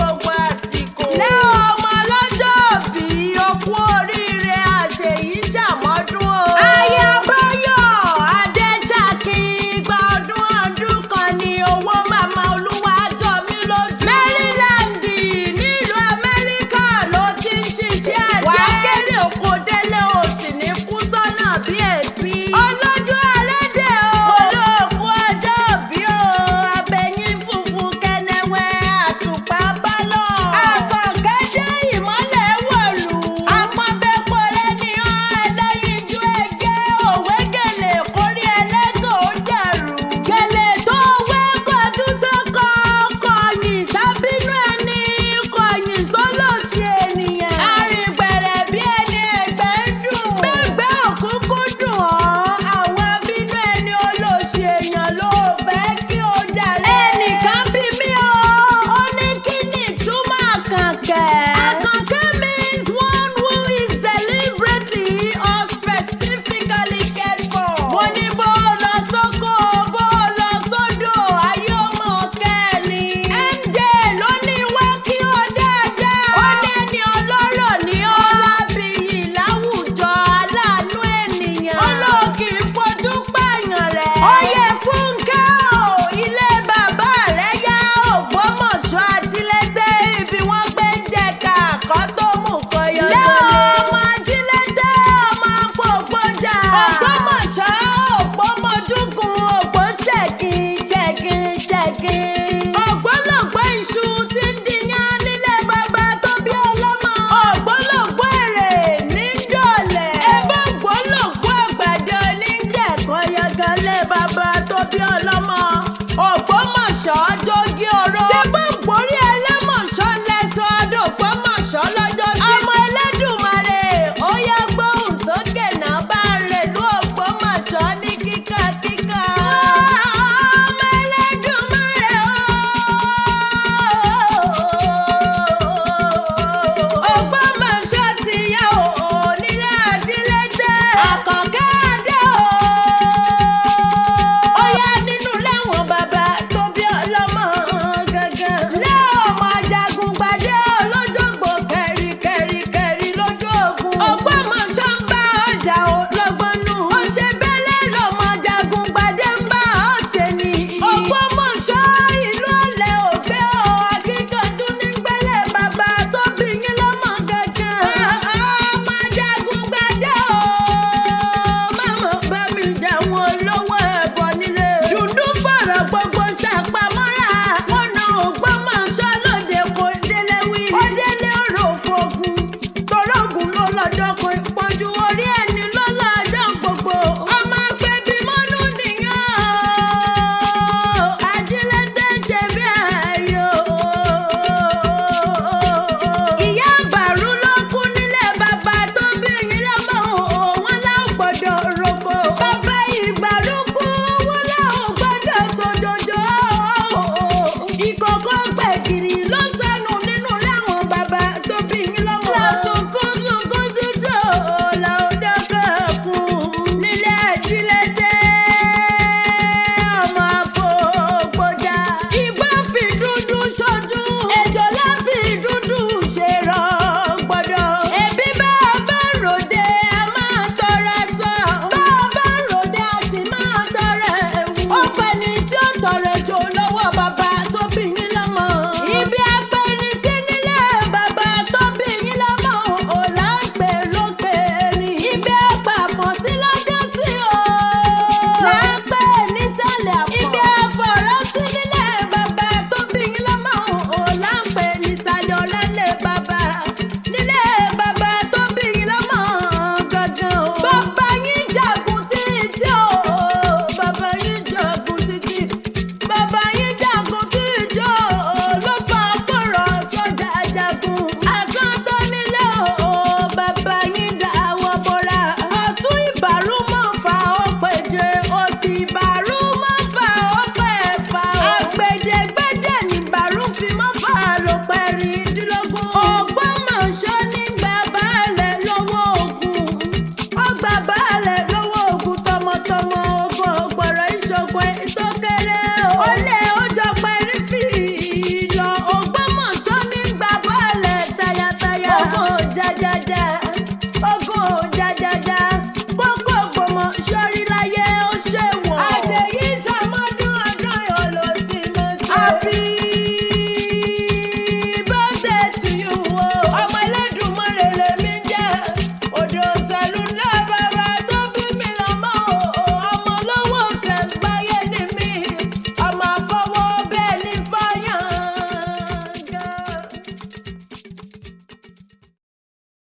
gbogbo àsìkò. Lẹ́ ọmọ ọlọ́jọ́ bí, o kú oríire, àṣeyí ṣàmọ́dún o. Ayabáyọ̀ Adéjàkín, igba ọdún ọdún kan ni owó màmá olúwa jọ mí lójú. Maryland nílùú Amẹ́ríkà ló ti ń ṣiṣẹ́ àjẹ́. Wàá kéré oko délé, o sì ní kú sọ́nà bí èéfín. Olójú arédè o. Olóòkú ọjọ́ bí o. Abẹ́yín funfun kẹnẹwẹ́ àtùpà bálọ̀. Àkànkẹ́ dé, ìmọ́lẹ̀ wọ̀lú. Àpọ̀nbẹ́pọ̀rẹ́ ni ọ́, ẹlẹ́yinjú ẹgẹ́ òwe gèlè kórí ẹlẹ́gàn ó dàrú. Gèlè tó wé kọjú sọ́kọ, kọ̀yìn sábínú ẹni, kọ̀yìn sólòsì ènìyàn. Arìngbẹ̀rẹ̀ bí ẹni ẹgbẹ́ ń dùn. Gbẹ̀gbẹ́ òkúkú dùn ọ́, àwọn abínú ẹni olóṣì èèyàn ló fẹ́ kí o jàre. Ẹnìkan bí mi o, ó ní kí ni ìtumọ̀ Àkànkẹ́? Àkànkẹ́ means one who is deliberately or specifically cared for. Mo ní bó lọ sóko, bó lọ sódò, ayé ọmọ kẹ́ni. MJ ló ní wá kí ó dáadáa. Ó lẹ́ni ọlọ́rọ̀ ní ọ́. Ọlábìyí láwùjọ aláàánú ènìyàn. Ó lóò kì í fojú pààyàn rẹ̀. Ó yẹ Fúnkẹ́ o, ilé bàbá rẹ̀ yá Ògbómọ̀ṣọ́ ajílété, ibi wọ́n gbé ń jẹ̀ka àkọ́ tó mú kọyọ lé. Ọmọ ajílété, ọmọ afọ̀gbọ́jà. Ògbómọ̀ṣọ́ ògbómọdúnkun ògbóṣẹ̀kìn ṣẹ̀kìn ṣẹ̀kìn. Ògbólógbó iṣu tí ń diyán nílé bàbá tó bí ọlọ́mọ. Ògbólógbó èrè ní dọ̀lẹ̀. Ebó ògbólógbó àgbàdo ní jẹ̀kọ́ yangan lé bàbá tó bí ọlọ́mọ.